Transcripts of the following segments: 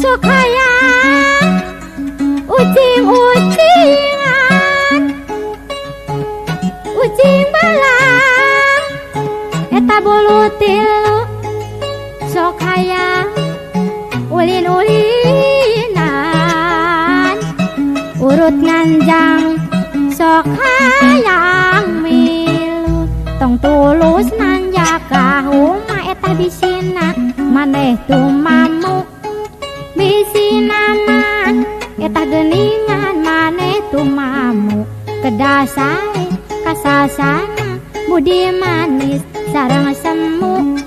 Sok hayang ucing-ucingan ucing belang eta bulu tilu sok hayang ulin-ulinan urut nganjang sok hayang milu tong tulus nanjak ka huma eta bisina maneh tumamu bisina mah eta geuningan maneh tumamu kedah sae kasasana budi manis sareng semu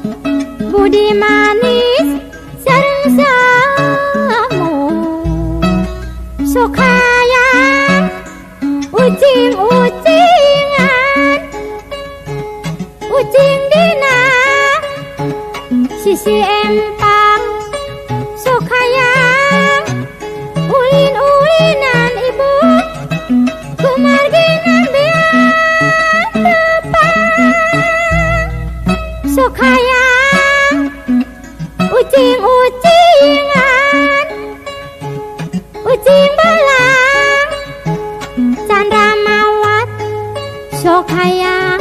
budi manis sareng semu sok hayang ucing-ucingan ucing dina sisi empang sok hayang ulin-ulinan ibu kumargi nambean tepang sok hayang ucing-ucingan ucing belang candra mawat sok hayang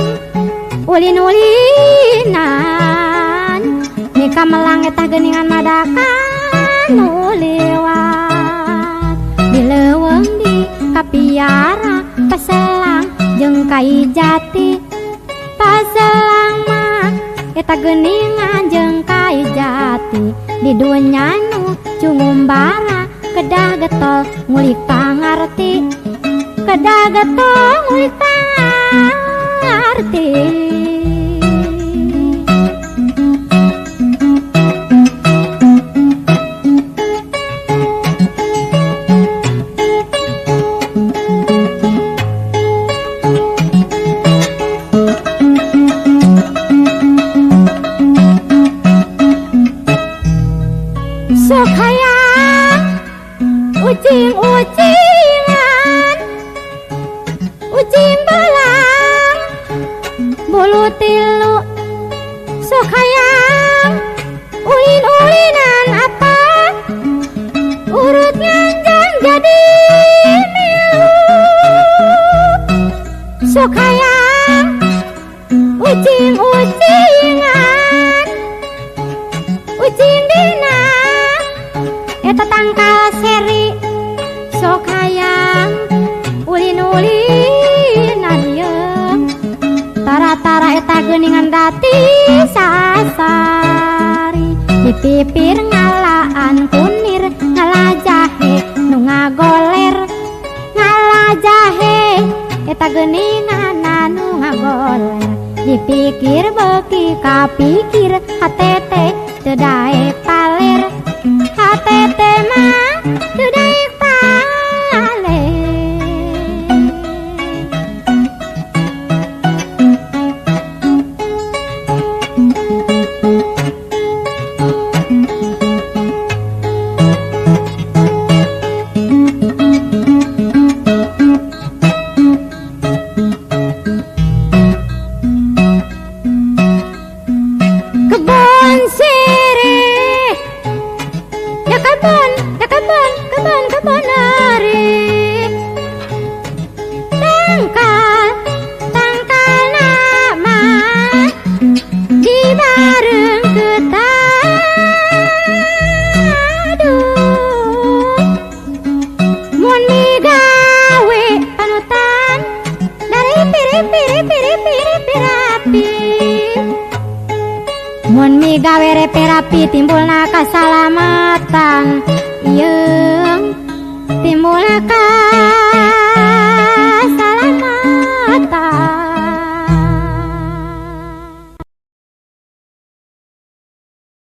ulin-ulinan mika melang eta geuningan madakan nu lewat di leuweung di kapiara paselang jeung kai jati paselang mah eta geuningan jeung kai jati di dunya nu cungumbara kedah getol ngulik pangarti kedah getol ngulik pangarti. Sok hayang ucing-ucingan ucing belang bulu tilu sok hayang ulin-ulinan apa urut nganjang jadi milu sok hayang ucing-ucingan ucing dina eta tangkal seri sok hayang ulin-ulinan yeung tara-tara eta geuningan dati sasari di pipir ngalaan kunir ngala jahe nu ngagoler ngala jahe eta geuningan anu ngagoler dipikir beuki kapikir hate teh teu daek paler hate teh mah teu daek paler. Kebon sirih ya kebon, ya kebon, kebon, kebon ari tangkal, tangkal nama di bareng ketadu mun migawe panutan dari piri piri piri piri pirapi mun migawe reperapi timbulna kasalahan.